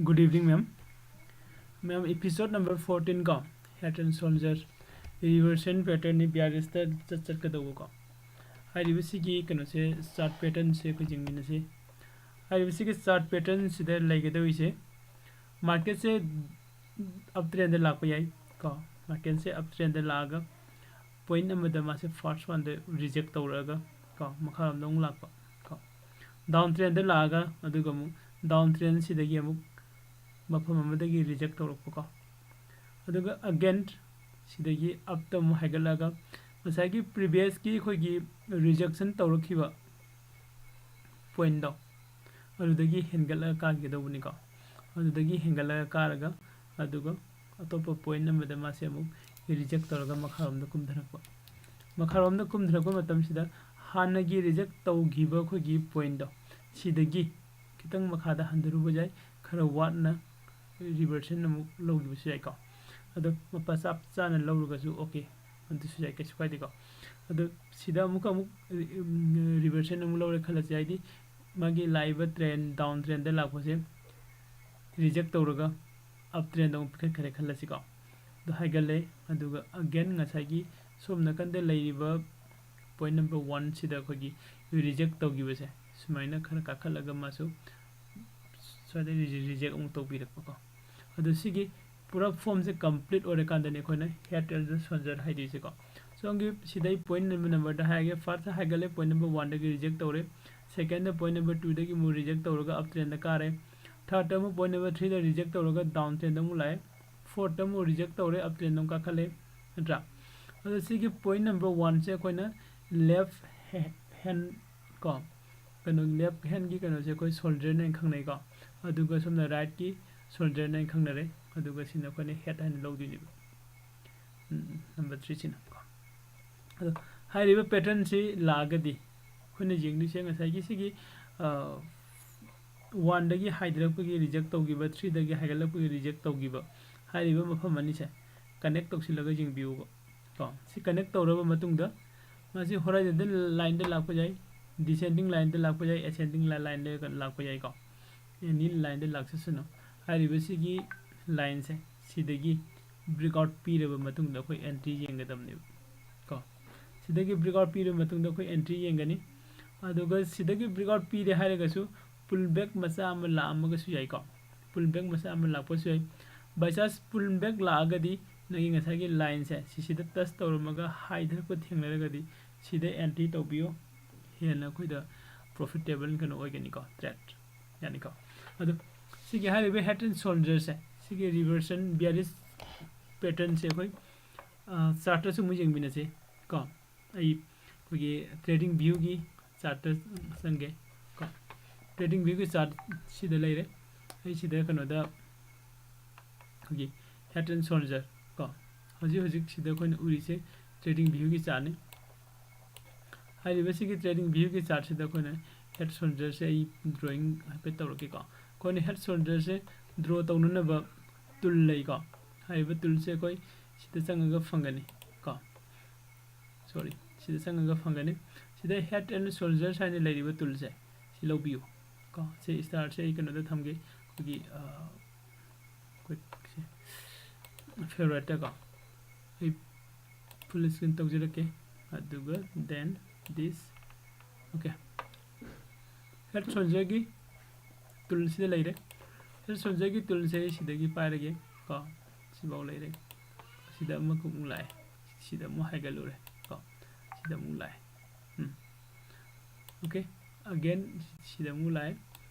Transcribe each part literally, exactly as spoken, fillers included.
Good evening, ma'am. Ma'am, episode number fourteen ꯀꯣ, Head and Shoulder reversion patternꯅꯤ, bearishꯇ ꯆꯠ ꯆꯠꯀꯗꯧꯕꯀꯣ꯫ ꯍꯥꯏꯔꯤꯕꯁꯤꯒꯤ ꯀꯩꯅꯣꯁꯦ, chart patternꯁꯦ ꯑꯩꯈꯣꯏ ꯌꯦꯡꯃꯤꯟꯅꯁꯤ꯫ ꯍꯥꯏꯔꯤꯕꯁꯤꯒꯤ chart patternꯁꯤꯗ ꯂꯩꯒꯗꯧꯔꯤꯁꯦ, marketꯁꯦ uptrendꯗ ꯂꯥꯛꯄ ꯌꯥꯏ ꯀꯣ꯫ Marketꯁꯦ uptrendꯗ ꯂꯥꯛꯑꯒ point ꯑꯃꯗ ꯃꯥꯁꯦ first oneꯗ reject ꯇꯧꯔꯛꯑꯒ ꯀꯣ, ꯃꯈꯥꯔꯣꯝꯗ ꯑꯃꯨꯛ ꯂꯥꯛꯄ ꯀꯣ꯫ Downtrendꯗ ꯂꯥꯛꯑꯒ ꯑꯗꯨꯒ ꯑꯃꯨꯛ downtrendꯁꯤꯗꯒꯤ ꯑꯃꯨꯛ ꯃꯐꯝ ꯑꯃꯗꯒꯤ reject ꯇꯧꯔꯛꯄꯀꯣ꯫ ꯑꯗꯨꯒ again ꯁꯤꯗꯒꯤ upꯇ ꯑꯃꯨꯛ ꯍꯥꯏꯒꯠꯂꯛꯑꯒ ꯉꯁꯥꯏꯒꯤ previousꯀꯤ ꯑꯩꯈꯣꯏꯒꯤ rejection ꯇꯧꯔꯛꯈꯤꯕ pointꯗꯣ, ꯑꯗꯨꯗꯒꯤ ꯍꯦꯟꯒꯠꯂꯒ ꯀꯥꯈꯤꯒꯗꯧꯕꯅꯤꯀꯣ꯫ ꯑꯗꯨꯗꯒꯤ ꯍꯦꯟꯒꯠꯂꯒ ꯀꯥꯔꯒ ꯑꯗꯨꯒ ꯑꯇꯣꯞꯄ point ꯑꯃꯗ ꯃꯥꯁꯦ ꯑꯃꯨꯛ reject ꯇꯧꯔꯒ ꯃꯈꯥꯔꯣꯝꯗ ꯀꯨꯝꯊꯔꯛꯄ꯫ ꯃꯈꯥꯔꯣꯝꯗ ꯀꯨꯝꯊꯔꯛꯄ ꯃꯇꯝꯁꯤꯗ ꯍꯥꯟꯅꯒꯤ reject ꯇꯧꯈꯤꯕ ꯑꯩꯈꯣꯏꯒꯤ pointꯗꯣ, ꯁꯤꯗꯒꯤ ꯈꯤꯇꯪ ꯃꯈꯥꯗ ꯍꯟꯊꯔꯨꯕ ꯌꯥꯏ, ꯈꯔ ꯋꯥꯠꯅ reversion ꯑꯃꯨꯛ ꯂꯧꯈꯤꯕꯁꯨ ꯌꯥꯏꯀꯣ꯫ ꯑꯗꯣ ꯃꯄꯥ ꯆꯞ ꯆꯥꯅ ꯂꯧꯔꯒꯁꯨ okay, ꯑꯗꯨꯁꯨ ꯌꯥꯏ, ꯀꯩꯁꯨ ꯀꯥꯏꯗꯦꯀꯣ꯫ ꯑꯗꯣ ꯁꯤꯗ ꯑꯃꯨꯛꯀ ꯑꯃꯨꯛ reversion ꯑꯃꯨꯛ ꯂꯧꯔꯦ ꯈꯜꯂꯁꯤ, ꯍꯥꯏꯗꯤ ꯃꯥꯒꯤ ꯂꯥꯛꯏꯕ trend, downtrendꯗ ꯂꯥꯛꯄꯁꯦ reject ꯇꯧꯔꯒ uptrendꯗ ꯑꯃꯨꯛ ꯄꯤꯈꯠꯈ꯭ꯔꯦ ꯈꯜꯂꯁꯤꯀꯣ꯫ ꯑꯗꯨ ꯍꯥꯏꯒꯠꯂꯦ, ꯑꯗꯨꯒ again ꯉꯁꯥꯏꯒꯤ ꯁꯣꯝ ꯅꯥꯀꯟꯗ ꯂꯩꯔꯤꯕ point number oneꯁꯤꯗ ꯑꯩꯈꯣꯏꯒꯤ reject ꯇꯧꯈꯤꯕꯁꯦ ꯁꯨꯃꯥꯏꯅ ꯈꯔ ꯀꯥꯈꯠꯂꯒ ꯃꯥꯁꯨ ꯁ꯭ꯋꯥꯏꯗ reject ꯑꯃꯨꯛ ꯇꯧꯕꯤꯔꯛꯄꯀꯣ꯫ ꯑꯗꯣ ꯁꯤꯒꯤ ꯄꯨꯔꯥ formꯁꯦ complete ꯑꯣꯏꯔꯀꯥꯟꯗꯅꯦ ꯑꯩꯈꯣꯏꯅ head and shoulder ꯍꯥꯏꯗꯣꯏꯁꯦꯀꯣ꯫ ꯁꯣꯝꯒꯤ ꯁꯤꯗ ꯑꯩ point number numberꯗ ꯍꯥꯏꯔꯒꯦ, first ꯍꯥꯏꯒꯠꯂꯦ, point number oneꯗꯒꯤ reject ꯇꯧꯔꯦ, secondꯗ point number twoꯗꯒꯤ ꯑꯃꯨꯛ reject ꯇꯧꯔꯒ uptrendꯗ ꯀꯥꯔꯦ, thirdꯇ ꯑꯃꯨꯛ point number threeꯗ reject ꯇꯧꯔꯒ downtrendꯗ ꯑꯃꯨꯛ ꯂꯥꯛꯑꯦ, fourthꯇ ꯑꯃꯨꯛ reject ꯇꯧꯔꯦ, uptrendꯗ ꯑꯃꯨꯛ ꯀꯥꯈꯠꯂꯦ, ꯅꯠꯇ꯭ꯔꯥ? ꯑꯗꯣ ꯁꯤꯒꯤ point number oneꯁꯦ ꯑꯩꯈꯣꯏꯅ left hand ꯀꯣ, ꯀꯩꯅꯣ left handꯒꯤ ꯀꯩꯅꯣꯁꯦ ꯑꯩꯈꯣꯏ shoulderꯅ ꯈꯪꯅꯩꯀꯣ, ꯑꯗꯨꯒ ꯁꯣꯝꯅ rightꯀꯤ shoulderꯅ ꯈꯪꯅꯔꯦ, ꯑꯗꯨꯒ ꯁꯤꯅ ꯑꯩꯈꯣꯏꯅ head ꯍꯥꯏꯅ ꯂꯧꯗꯣꯏꯅꯦꯕ꯫ ꯎꯝ, number threeꯁꯤꯅ ꯀꯣ꯫ ꯑꯗꯣ ꯍꯥꯏꯔꯤꯕ patternꯁꯤ ꯂꯥꯛꯑꯒꯗꯤ ꯑꯩꯈꯣꯏꯅ ꯌꯦꯡꯗꯣꯏꯁꯦ ꯉꯁꯥꯏꯒꯤ ꯁꯤꯒꯤ, ꯑ, oneꯗꯒꯤ ꯍꯥꯏꯊꯔꯛꯄꯒꯤ reject ꯇꯧꯈꯤꯕ, threeꯗꯒꯤ ꯍꯥꯏꯒꯠꯂꯛꯄꯒꯤ reject ꯇꯧꯈꯤꯕ, ꯍꯥꯏꯔꯤꯕ ꯃꯐꯝ ꯑꯅꯤꯁꯦ connect ꯇꯧꯁꯤꯜꯂꯒ ꯌꯦꯡꯕꯤꯌꯨꯕ ꯀꯣ꯫ ꯁꯤ connect ꯇꯧꯔꯕ ꯃꯇꯨꯡꯗ ꯃꯥꯁꯤ horizontal lineꯗ ꯂꯥꯛꯄ ꯌꯥꯏ, descending lineꯗ ꯂꯥꯛꯄ ꯌꯥꯏ, ascending li-, lineꯗ ꯂꯥꯛꯄ ꯌꯥꯏꯀꯣ꯫ Any lineꯗ ꯂꯥꯛꯆꯁꯅꯨ꯫ ꯍꯥꯏꯔꯤꯕꯁꯤꯒꯤ ꯂꯥꯏꯟꯁꯦ ꯁꯤꯗꯒꯤ ꯕ꯭ꯔꯦꯛ ꯑꯥꯎꯠ ꯄꯤꯔꯕ ꯃꯇꯨꯡꯗ ꯑꯩꯈꯣꯏ ꯑꯦꯟꯇ꯭ꯔꯤ ꯌꯦꯡꯒꯗꯕꯅꯦꯕ ꯀꯣ꯫ ꯁꯤꯗꯒꯤ ꯕ꯭ꯔꯦꯛ ꯑꯥꯎꯠ ꯄꯤꯔꯕ ꯃꯇꯨꯡꯗ ꯑꯩꯈꯣꯏ ꯑꯦꯟꯇ꯭ꯔꯤ ꯌꯦꯡꯒꯅꯤ꯫ ꯑꯗꯨꯒ ꯁꯤꯗꯒꯤ ꯕ꯭ꯔꯦꯛ ꯑꯥꯎꯠ ꯄꯤꯔꯦ ꯍꯥꯏꯔꯒꯁꯨ ꯄꯨꯜ ꯕꯦꯛ ꯃꯆꯥ ꯑꯃ ꯂꯥꯛꯑꯝꯃꯒꯁꯨ ꯌꯥꯏꯀꯣ꯫ ꯄꯨꯜ ꯕꯦꯛ ꯃꯆꯥ ꯑꯃ ꯂꯥꯛꯄꯁꯨ ꯌꯥꯏ꯫ ꯕꯥꯏ ꯆꯥꯟꯁ ꯄꯨꯜ ꯕꯦꯛ ꯂꯥꯛꯑꯒꯗꯤ ꯅꯪꯒꯤ ꯉꯁꯥꯏꯒꯤ ꯂꯥꯏꯟꯁꯦ ꯁꯤꯁꯤꯗ ꯇꯁ ꯇꯧꯔꯝꯃꯒ ꯍꯥꯏꯊꯔꯛꯄ ꯊꯦꯡꯅꯔꯒꯗꯤ ꯁꯤꯗ ꯑꯦꯟꯇ꯭ꯔꯤ ꯇꯧꯕꯤꯌꯨ꯫ ꯍꯦꯟꯅ ꯑꯩꯈꯣꯏꯗ ꯄ꯭ꯔꯣꯐꯤꯇꯦꯕꯜ ꯀꯩꯅꯣ ꯑꯣꯏꯒꯅꯤꯀꯣ, ꯇ꯭ꯔꯦꯠ ꯌꯥꯅꯤꯀꯣ꯫ ꯑꯗꯣ ꯁꯤꯒꯤ ꯍꯥꯏꯔꯤꯕ ꯍꯦꯗ ꯑꯦꯟ ꯁꯣꯜꯗꯔꯁꯦ, ꯁꯤꯒꯤ ꯔꯤꯚꯔꯁꯟ ꯕꯤꯌꯥꯔꯤꯁ ꯄꯦꯇꯔꯟꯁꯦ ꯑꯩꯈꯣꯏ ꯆꯥꯔꯠꯇꯁꯨ ꯑꯃꯨꯛ ꯌꯦꯡꯃꯤꯟꯅꯁꯦ ꯀꯣ꯫ ꯑꯩ ꯑꯩꯈꯣꯏꯒꯤ ꯇ꯭ꯔꯦꯗꯤꯡ ꯚ꯭ꯌꯨꯒꯤ ꯆꯥꯔꯠꯇ ꯆꯪꯒꯦ ꯀꯣ꯫ ꯇ꯭ꯔꯦꯗꯤꯡ ꯚ꯭ꯌꯨꯒꯤ ꯆꯥꯔꯠ ꯁꯤꯗ ꯂꯩꯔꯦ꯫ ꯑꯩ ꯁꯤꯗ ꯀꯩꯅꯣꯗ ꯑꯩꯈꯣꯏꯒꯤ ꯍꯦꯗ ꯑꯦꯟ ꯁꯣꯜꯗꯔ ꯀꯣ, ꯍꯧꯖꯤꯛ ꯍꯧꯖꯤꯛ ꯁꯤꯗ ꯑꯩꯈꯣꯏꯅ ꯎꯔꯤꯁꯦ ꯇ꯭ꯔꯦꯗꯤꯡ ꯚ꯭ꯌꯨꯒꯤ ꯆꯥꯔꯠꯅꯤ꯫ ꯍꯥꯏꯔꯤꯕꯁꯤꯒꯤ ꯇ꯭ꯔꯦꯗꯤꯡ ꯚ꯭ꯌꯨꯒꯤ ꯆꯥꯔꯠꯁꯤꯗ ꯑꯩꯈꯣꯏꯅ ꯍꯦꯗ ꯁꯣꯜꯗꯔꯁꯦ ꯑꯩ ꯗ꯭ꯔꯣꯌꯤꯡ ꯍꯥꯏꯐꯦꯠ ꯇꯧꯔꯛꯀꯦꯀꯣ꯫ ꯑꯩꯈꯣꯏꯅ ꯍꯦꯗ ꯁꯣꯜꯗꯔꯁꯦ ꯗ꯭ꯔꯣ ꯇꯧꯅꯅꯕ ꯇꯨꯜ ꯂꯩꯀꯣ꯫ ꯍꯥꯏꯔꯤꯕ ꯇꯨꯜꯁꯦ ꯑꯩꯈꯣꯏ ꯁꯤꯗ ꯆꯪꯉꯒ ꯐꯪꯒꯅꯤ ꯀꯣ꯫ ꯁꯣꯔꯤ, ꯁꯤꯗ ꯆꯪꯉꯒ ꯐꯪꯒꯅꯤ꯫ ꯁꯤꯗ ꯍꯦꯗ ꯑꯦꯟ ꯁꯣꯜꯗꯔꯁ ꯍꯥꯏꯅ ꯂꯩꯔꯤꯕ ꯇꯨꯜꯁꯦ ꯁꯤ ꯂꯧꯕꯤꯌꯨ ꯀꯣ꯫ ꯁꯤ ꯁ꯭ꯇꯥꯔꯁꯦ ꯑꯩ ꯀꯩꯅꯣꯗ ꯊꯝꯒꯦ, ꯑꯩꯈꯣꯏꯒꯤ ꯑꯩꯈꯣꯏ ꯐꯦꯚꯔꯥꯏꯠꯇꯀꯣ꯫ ꯑꯩ ꯐꯨꯜ ꯁ꯭ꯀ꯭ꯔꯤꯟ ꯇꯧꯖꯔꯛꯀꯦ꯫ ꯑꯗꯨꯒ then this, okay, ꯍꯦꯗ ꯁꯣꯜꯗꯔꯒꯤ ꯇꯨꯜꯁꯤꯗ ꯂꯩꯔꯦ꯫ ꯍꯦꯗ ꯁꯣꯜꯗꯔꯒꯤ ꯇꯨꯜꯁꯦ ꯑꯩ ꯁꯤꯗꯒꯤ ꯄꯥꯏꯔꯒꯦ ꯀꯣ꯫ ꯁꯤꯐꯥꯎ ꯂꯩꯔꯦ꯫ ꯁꯤꯗ ꯑꯃꯈꯛ ꯑꯃꯨꯛ ꯂꯥꯛꯑꯦ꯫ ꯁꯤꯗ ꯑꯃꯨꯛ ꯍꯥꯏꯒꯠꯂꯨꯔꯦ ꯀꯣ꯫ ꯁꯤꯗ ꯑꯃꯨꯛ ꯂꯥꯛꯑꯦ꯫ ꯎꯝ꯫ Okay, again ꯁꯤꯗ ꯑꯃꯨꯛ ꯂꯥꯛꯑꯦ꯫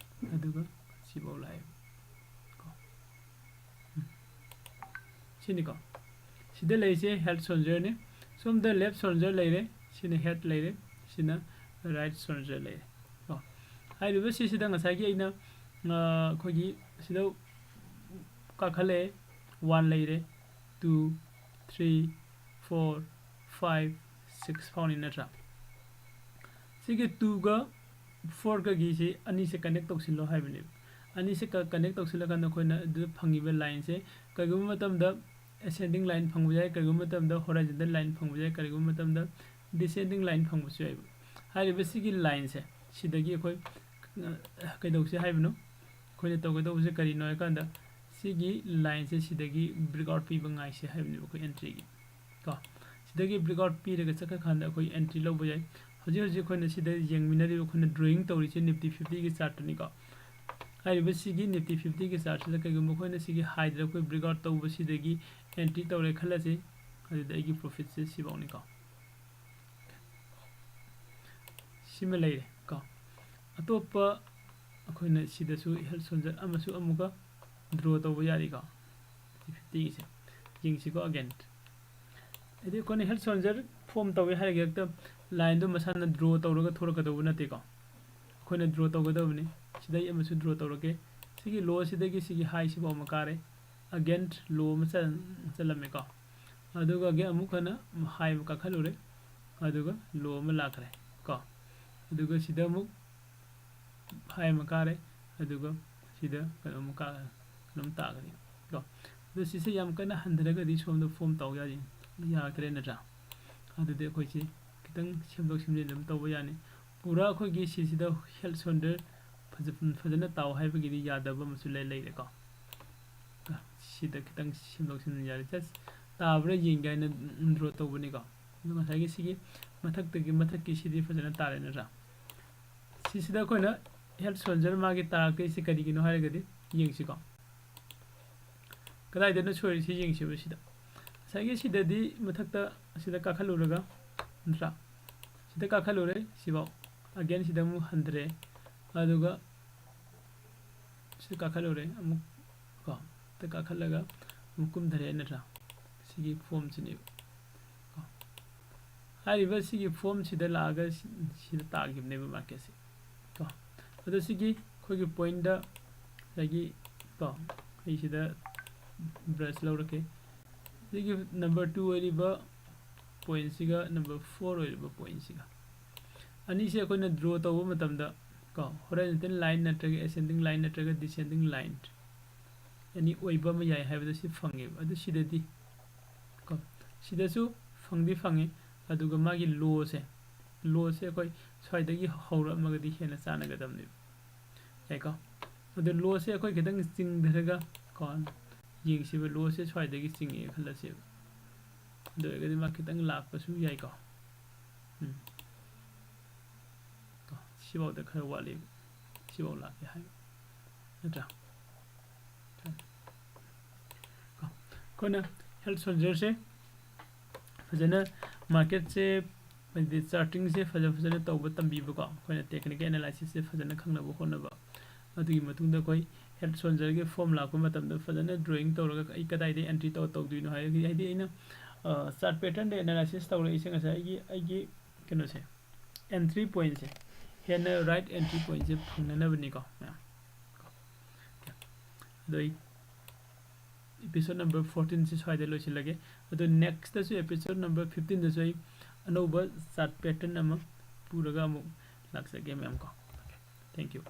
ꯑꯗꯨꯒ ꯁꯤꯐꯥꯎ ꯂꯥꯛꯑꯦ ꯀꯣ꯫ ꯎꯝ꯫ ꯁꯤꯅꯤꯀꯣ꯫ ꯁꯤꯗ ꯂꯩꯔꯤꯁꯦ ꯍꯦꯗ ꯁꯣꯜꯗꯔꯅꯤ꯫ ꯁꯣꯝꯗ ꯂꯦꯐ ꯁꯣꯜꯗꯔ ꯂꯩꯔꯦ꯫ ꯁꯤꯅ ꯍꯦꯗ ꯂꯩꯔꯦ꯫ ꯁꯤꯅ ꯔꯥꯏꯠ ꯁꯣꯜꯗꯔ ꯂꯩꯔꯦ ꯀꯣ꯫ ꯍꯥꯏꯔꯤꯕ ꯁꯤꯁꯤꯗ ꯉꯁꯥꯏꯒꯤ ꯑꯩꯅ, ꯑ, ꯑꯩꯈꯣꯏꯒꯤ ꯁꯤꯗ ꯀꯥꯈꯠꯂꯛꯑꯦ꯫ ꯋꯥꯟ ꯂꯩꯔꯦ, two, three, four, five, six ꯐꯥꯎꯅꯤ ꯅꯠꯇ꯭ꯔꯥ? ꯁꯤꯒꯤ ꯇꯨꯒ ꯐꯣꯔꯒꯒꯤꯁꯤ ꯑꯅꯤꯁꯦ ꯀꯅꯦꯛ ꯇꯧꯁꯤꯜꯂꯣ ꯍꯥꯏꯕꯅꯦꯕ꯫ ꯑꯅꯤꯁꯦ ꯀ-, ꯀꯅꯦꯛ ꯇꯧꯁꯤꯜꯂꯀꯥꯟꯗ ꯑꯩꯈꯣꯏꯅ ꯑꯗꯨꯗ ꯐꯪꯉꯤꯕ ꯂꯥꯏꯟꯁꯦ ꯀꯔꯤꯒꯨꯝꯕ ꯃꯇꯝꯗ ꯑꯦꯁꯦꯟꯗꯤꯡ ꯂꯥꯏꯟ ꯐꯪꯕ ꯌꯥꯏ, ꯀꯔꯤꯒꯨꯝꯕ ꯃꯇꯝꯗ ꯍꯣꯔꯥꯏꯖꯟꯇꯦꯜ ꯂꯥꯏꯟ ꯐꯪꯕ ꯌꯥꯏ, ꯀꯔꯤꯒꯨꯝꯕ ꯃꯇꯝꯗ ꯗꯤꯁꯦꯟꯗꯤꯡ ꯂꯥꯏꯟ ꯐꯪꯕꯁꯨ ꯌꯥꯏꯕ꯫ ꯍꯥꯏꯔꯤꯕ ꯁꯤꯒꯤ ꯂꯥꯏꯟꯁꯦ ꯁꯤꯗꯒꯤ ꯑꯩꯈꯣꯏ, ꯑ, ꯀꯩꯗꯧꯁꯦ ꯍꯥꯏꯕꯅꯣ? ꯑꯩꯈꯣꯏꯅ ꯇꯧꯒꯗꯧꯕꯁꯦ ꯀꯔꯤꯅꯣ ꯍꯥꯏꯀꯥꯟꯗ, ꯁꯤꯒꯤ ꯂꯥꯏꯟꯁꯦ ꯁꯤꯗꯒꯤ ꯕ꯭ꯔꯦꯛ ꯑꯥꯎꯠ ꯄꯤꯕ ꯉꯥꯏꯁꯦ ꯍꯥꯏꯕꯅꯦꯕ ꯑꯩꯈꯣꯏ ꯑꯦꯟꯇ꯭ꯔꯤꯒꯤ꯫ ꯀꯣ, ꯁꯤꯗꯒꯤ ꯕ꯭ꯔꯦꯛ ꯑꯥꯎꯠ ꯄꯤꯔꯒ ꯆꯠꯈ꯭ꯔꯀꯥꯟꯗ ꯑꯩꯈꯣꯏ ꯑꯦꯟꯇ꯭ꯔꯤ ꯂꯧꯕ ꯌꯥꯏ꯫ ꯍꯧꯖꯤꯛ ꯍꯧꯖꯤꯛ ꯑꯩꯈꯣꯏꯅ ꯁꯤꯗ ꯌꯦꯡꯃꯤꯟꯅꯔꯤꯕ, ꯑꯩꯈꯣꯏꯅ ꯗ꯭ꯔꯣꯌꯤꯡ ꯇꯧꯔꯤꯁꯦ ꯅꯤꯐꯇꯤ ꯐꯤꯐꯇꯤꯒꯤ ꯆꯥꯔꯠꯇꯅꯤꯀꯣ꯫ ꯍꯥꯏꯔꯤꯕ ꯁꯤꯒꯤ ꯅꯤꯐꯇꯤ ꯐꯤꯐꯇꯤꯒꯤ ꯆꯥꯔꯠꯁꯤꯗ ꯀꯩꯒꯨꯝꯕ ꯑꯩꯈꯣꯏꯅ ꯁꯤꯒꯤ ꯍꯥꯏꯗ ꯑꯩꯈꯣꯏ ꯕ꯭ꯔꯦꯛ ꯑꯥꯎꯠ ꯇꯧꯕꯁꯤꯗꯒꯤ ꯑꯦꯟꯇ꯭ꯔꯤ ꯇꯧꯔꯦ ꯈꯜꯂꯁꯤ, ꯑꯗꯨꯗꯤ ꯑꯩꯒꯤ ꯄ꯭ꯔꯣꯐꯤꯠꯁꯦ ꯁꯤꯐꯧꯅꯤꯀꯣ꯫ ꯁꯤꯃ ꯂꯩꯔꯦ ꯀꯣ꯫ ꯑꯇꯣꯞꯄ ꯑꯩꯈꯣꯏꯅ ꯁꯤꯗꯁꯨ ꯍꯦꯜꯠ ꯁꯣꯜꯖꯔ ꯑꯃꯁꯨ ꯑꯃꯨꯛꯀ ꯗ꯭ꯔꯣ ꯇꯧꯕ ꯌꯥꯔꯤꯀꯣ, ꯐꯤꯐꯇꯤꯒꯤꯁꯦ꯫ ꯌꯦꯡꯁꯤꯀꯣ ꯑꯒꯦꯟ꯫ ꯍꯥꯏꯗꯤ ꯑꯩꯈꯣꯏꯅ ꯍꯦꯜꯠ ꯁꯣꯜꯖꯔ ꯐꯣꯝ ꯇꯧꯋꯦ ꯍꯥꯏꯔꯒ ꯍꯦꯛꯇ ꯂꯥꯏꯟꯗꯣ ꯃꯁꯥꯅ ꯗ꯭ꯔꯣ ꯇꯧꯔꯒ ꯊꯣꯔꯛꯀꯗꯧꯕ ꯅꯠꯇꯦꯀꯣ꯫ ꯑꯩꯈꯣꯏꯅ ꯗ꯭ꯔꯣ ꯇꯧꯒꯗꯕꯅꯤ꯫ ꯁꯤꯗꯩ ꯑꯃꯁꯨ ꯗ꯭ꯔꯣ ꯇꯧꯔꯛꯀꯦ꯫ ꯁꯤꯒꯤ ꯂꯣꯁꯤꯗꯒꯤ ꯁꯤꯒꯤ ꯍꯥꯏꯁꯤꯐꯥꯎ ꯑꯃ ꯀꯥꯔꯦ꯫ ꯑꯒꯦꯟ ꯂꯣ ꯑꯃ ꯆꯜ-, ꯆꯜꯂꯝꯃꯦꯀꯣ꯫ ꯑꯗꯨꯒ ꯑꯒꯦꯟ ꯑꯃꯨꯛ ꯍꯟꯅ ꯍꯥꯏ ꯑꯃ ꯀꯥꯈꯠꯂꯨꯔꯦ꯫ ꯑꯗꯨꯒ ꯂꯣ ꯑꯃ ꯂꯥꯛꯈ꯭ꯔꯦ ꯀꯣ꯫ ꯑꯗꯨꯒ ꯁꯤꯗ ꯑꯃꯨꯛ ꯍꯥꯏ ꯑꯃ ꯀꯥꯔꯦ꯫ ꯑꯗꯨꯒ ꯁꯤꯗ ꯀꯩꯅꯣꯝ ꯀꯥ-, ꯀꯩꯅꯣꯝ ꯇꯥꯒꯅꯤ ꯀꯣ꯫ ꯑꯗꯣ ꯁꯤꯁꯦ ꯌꯥꯝ ꯀꯟꯅ ꯍꯟꯊꯔꯒꯗꯤ ꯁꯣꯝꯗ ꯐꯣꯝ ꯇꯧ ꯌꯥ-, ꯌꯥꯔꯛꯇ꯭ꯔꯦ ꯅꯠꯇ꯭ꯔꯥ? ꯑꯗꯨꯗꯤ ꯑꯩꯈꯣꯏꯁꯤ ꯈꯤꯇꯪ ꯁꯦꯝꯗꯣꯛ ꯁꯦꯝꯖꯤꯟ ꯑꯗꯨꯝ ꯇꯧꯕ ꯌꯥꯅꯤ꯫ ꯄꯨꯔꯥ ꯑꯩꯈꯣꯏꯒꯤ ꯁꯤꯁꯤꯗ ꯍꯦꯜꯠ ꯁꯣꯜꯖꯔ ꯐꯖ-, ꯐꯖꯅ ꯇꯥꯎ ꯍꯥꯏꯕꯒꯤꯗꯤ ꯌꯥꯗꯕ ꯑꯃꯁꯨ ꯂꯩ-, ꯂꯩꯔꯦꯀꯣ꯫ ꯁꯤꯗ ꯈꯤꯇꯪ ꯁꯦꯝꯗꯣꯛ ꯁꯦꯝꯖꯤꯟ ꯌꯥꯔꯦ꯫ Just ꯇꯥꯕ꯭ꯔꯥ ꯌꯦꯡꯒꯦ ꯍꯥꯏꯅ ꯗ꯭ꯔꯣ ꯇꯧꯕꯅꯤꯀꯣ꯫ ꯑꯗꯣ ꯉꯁꯥꯏꯒꯤ ꯁꯤꯒꯤ ꯃꯊꯛꯇꯒꯤ, ꯃꯊꯛꯀꯤ ꯁꯤꯗꯤ ꯐꯖꯅ ꯇꯥꯔꯦ ꯅꯠꯇ꯭ꯔꯥ? ꯁꯤꯁꯤꯗ ꯑꯩꯈꯣꯏꯅ ꯍꯦꯜꯠ ꯁꯣꯜꯖꯔ ꯃꯥꯒꯤ ꯇꯥꯔꯛꯇꯣꯏꯁꯤ ꯀꯔꯤꯒꯤꯅꯣ ꯍꯥꯏꯔꯒꯗꯤ ꯌꯦꯡꯁꯤꯀꯣ꯫ ꯀꯗꯥꯏꯗꯅꯣ ꯁꯣꯏꯔꯤꯁꯤ ꯌꯦꯡꯁꯤꯕ ꯁꯤꯗ꯫ ꯉꯁꯥꯏꯒꯤ ꯁꯤꯗꯗꯤ ꯃꯊꯛꯇ ꯑꯁꯤꯗ ꯀꯥꯈꯠꯂꯨꯔꯒ, ꯅꯠꯇ꯭ꯔꯥ? ꯁꯤꯗ ꯀꯥꯈꯠꯂꯨꯔꯦ ꯁꯤꯐꯥꯎ꯫ ꯑꯒꯦꯟ ꯁꯤꯗ ꯑꯃꯨꯛ ꯍꯟꯊꯔꯦ꯫ ꯑꯗꯨꯒ ꯁꯤꯗ ꯀꯥꯈꯠꯂꯨꯔꯦ ꯑꯃꯨꯛ ꯀꯣ꯫ ꯁꯤꯗ ꯀꯥꯈꯠꯂꯒ ꯑꯃꯨꯛ ꯀꯨꯝꯊꯔꯦ ꯅꯠꯇ꯭ꯔꯥ? ꯁꯤꯒꯤ ꯐꯣꯝꯁꯤꯅꯦꯕ ꯀꯣ꯫ ꯍꯥꯏꯔꯤꯕ ꯁꯤꯒꯤ ꯐꯣꯝꯁꯤꯗ ꯂꯥꯛꯑꯒ ꯁꯤ-, ꯁꯤꯗ ꯇꯥꯈꯤꯕꯅꯦꯕ ꯃꯥꯔꯀꯦꯠꯁꯦ ꯀꯣ꯫ ꯑꯗꯣ ꯁꯤꯒꯤ ꯑꯩꯈꯣꯏꯒꯤ ꯄꯣꯏꯟꯗ ꯉꯁꯥꯏꯒꯤ ꯀꯣ, ꯑꯩ ꯁꯤꯗ ꯕ꯭ꯔꯁ ꯂꯧꯔꯛꯀꯦ꯫ ꯁꯤꯒꯤ ꯅꯝꯕꯔ ꯇꯨ ꯑꯣꯏꯔꯤꯕ ꯄꯣꯏꯟꯁꯤꯒ ꯅꯝꯕꯔ ꯐꯣꯔ ꯑꯣꯏꯔꯤꯕ ꯄꯣꯏꯟꯁꯤꯒ ꯑꯅꯤꯁꯦ ꯑꯩꯈꯣꯏꯅ ꯗ꯭ꯔꯣ ꯇꯧꯕ ꯃꯇꯝꯗ ꯀꯣ, ꯍꯣꯔꯥꯏꯖꯟꯇꯦꯜ ꯂꯥꯏꯟ ꯅꯠꯇ꯭ꯔꯒ ꯑꯦꯁꯦꯟꯗꯤꯡ ꯂꯥꯏꯟ ꯅꯠꯇ꯭ꯔꯒ ꯗꯤꯁꯦꯟꯗꯤꯡ ꯂꯥꯏꯟ ꯑꯅꯤ ꯑꯣꯏꯕ ꯑꯃ ꯌꯥꯏ ꯍꯥꯏꯕꯗꯨ ꯁꯤ ꯐꯪꯉꯦꯕ꯫ ꯑꯗꯨ ꯁꯤꯗꯗꯤ ꯀꯣ, ꯁꯤꯗꯁꯨ ꯐꯪꯗꯤ ꯐꯪꯉꯤ꯫ ꯑꯗꯨꯒ ꯃꯥꯒꯤ ꯂꯣꯁꯦ, ꯂꯣꯁꯦ ꯑꯩꯈꯣꯏ ꯁ꯭ꯋꯥꯏꯗꯒꯤ ꯍꯧꯔꯛꯑꯝꯃꯒꯗꯤ ꯍꯦꯟꯅ ꯆꯥꯟꯅꯒꯗꯕꯅꯦꯕ꯫ ꯌꯥꯏꯀꯣ? ꯑꯗꯣ ꯂꯣꯁꯦ ꯑꯩꯈꯣꯏ ꯈꯤꯇꯪ ꯆꯤꯡꯊꯔꯒ ꯀꯣ, ꯌꯦꯡꯁꯤꯕ, ꯂꯣꯁꯦ ꯁ꯭ꯋꯥꯏꯗꯒꯤ ꯆꯤꯡꯉꯛꯑꯦ ꯈꯜꯂꯁꯦꯕ꯫ ꯑꯗꯨ ꯑꯣꯏꯔꯒꯗꯤ ꯃꯥ ꯈꯤꯇꯪ ꯂꯥꯛꯄꯁꯨ ꯌꯥꯏꯀꯣ꯫ ꯎꯝ꯫ ꯀꯣ, ꯁꯤꯐꯥꯎꯗ ꯈꯔ ꯋꯥꯠꯂꯤ, ꯁꯤꯐꯥꯎ ꯂꯥꯛꯀꯦ ꯍꯥꯏꯕ ꯅꯠꯇ꯭ꯔꯥ? ꯀꯣ, ꯑꯩꯈꯣꯏꯅ ꯍꯦꯜꯠ ꯁꯣꯜꯖꯔꯁꯦ ꯐꯖꯅ, ꯃꯥꯔꯀꯦꯠꯁꯦ ꯍꯥꯏꯗꯤ ꯆꯥꯔꯇꯤꯡꯁꯦ ꯐꯖ ꯐꯖꯅ ꯇꯧꯕ ꯇꯝꯕꯤꯕꯀꯣ, ꯑꯩꯈꯣꯏꯅ ꯇꯦꯛꯅꯤꯀꯦꯜ ꯑꯦꯅꯥꯂꯥꯏꯁꯤꯁꯁꯦ ꯐꯖꯅ ꯈꯪꯅꯕ ꯍꯣꯠꯅꯕ꯫ ꯑꯗꯨꯒꯤ ꯃꯇꯨꯡꯗ ꯑꯩꯈꯣꯏ ꯍꯦꯜꯠ ꯁꯣꯜꯖꯔꯒꯤ ꯐꯣꯝ ꯂꯥꯛꯄ ꯃꯇꯝꯗ ꯐꯖꯅ ꯗ꯭ꯔꯣꯌꯤꯡ ꯇꯧꯔꯒ ꯑꯩ ꯀꯗꯥꯏꯗ ꯑꯦꯟꯇ꯭ꯔꯤ ꯇꯧꯔ ꯇꯧꯗꯣꯏꯅꯣ ꯍꯥꯏꯔꯒꯗꯤ, ꯍꯥꯏꯗꯤ ꯑꯩꯅ ꯆꯥꯔꯠ ꯄꯦꯇꯔꯟꯗ ꯑꯦꯅꯥꯂꯥꯏꯁꯤꯁ ꯇꯧꯔꯛꯏꯁꯦ ꯉꯁꯥꯏ ꯑꯩꯒꯤ, ꯑꯩꯒꯤ ꯀꯩꯅꯣꯁꯦ, ꯑꯦꯟꯇ꯭ꯔꯤ ꯄꯣꯏꯟꯁꯦ, ꯍꯦꯟꯅ ꯔꯥꯏꯠ ꯑꯦꯟꯇ꯭ꯔꯤ ꯄꯣꯏꯟꯁꯦ ꯐꯪꯅꯅꯕꯅꯤꯀꯣ ꯃꯌꯥꯝ꯫ ꯑꯗꯣ ꯑꯩ ꯏꯄꯤꯁꯣꯠ ꯅꯝꯕꯔ ꯐꯣꯔꯇꯤꯟꯁꯦ ꯁ꯭ꯋꯥꯏꯗ ꯂꯣꯏꯁꯤꯜꯂꯒꯦ꯫ ꯑꯗꯣ ꯅꯦꯛꯁꯇꯁꯨ, ꯏꯄꯤꯁꯣꯠ ꯅꯝꯕꯔ ꯐꯤꯐꯇꯤꯟꯗꯁꯨ ꯑꯩ ꯑꯅꯧꯕ ꯆꯥꯔꯠ ꯄꯦꯇꯔꯟ ꯑꯃ ꯄꯨꯔꯒ ꯑꯃꯨꯛ ꯂꯥꯛꯆꯒꯦ ꯃꯌꯥꯝ ꯀꯣ꯫ ꯊꯦꯡꯀ꯭ꯌꯨ꯫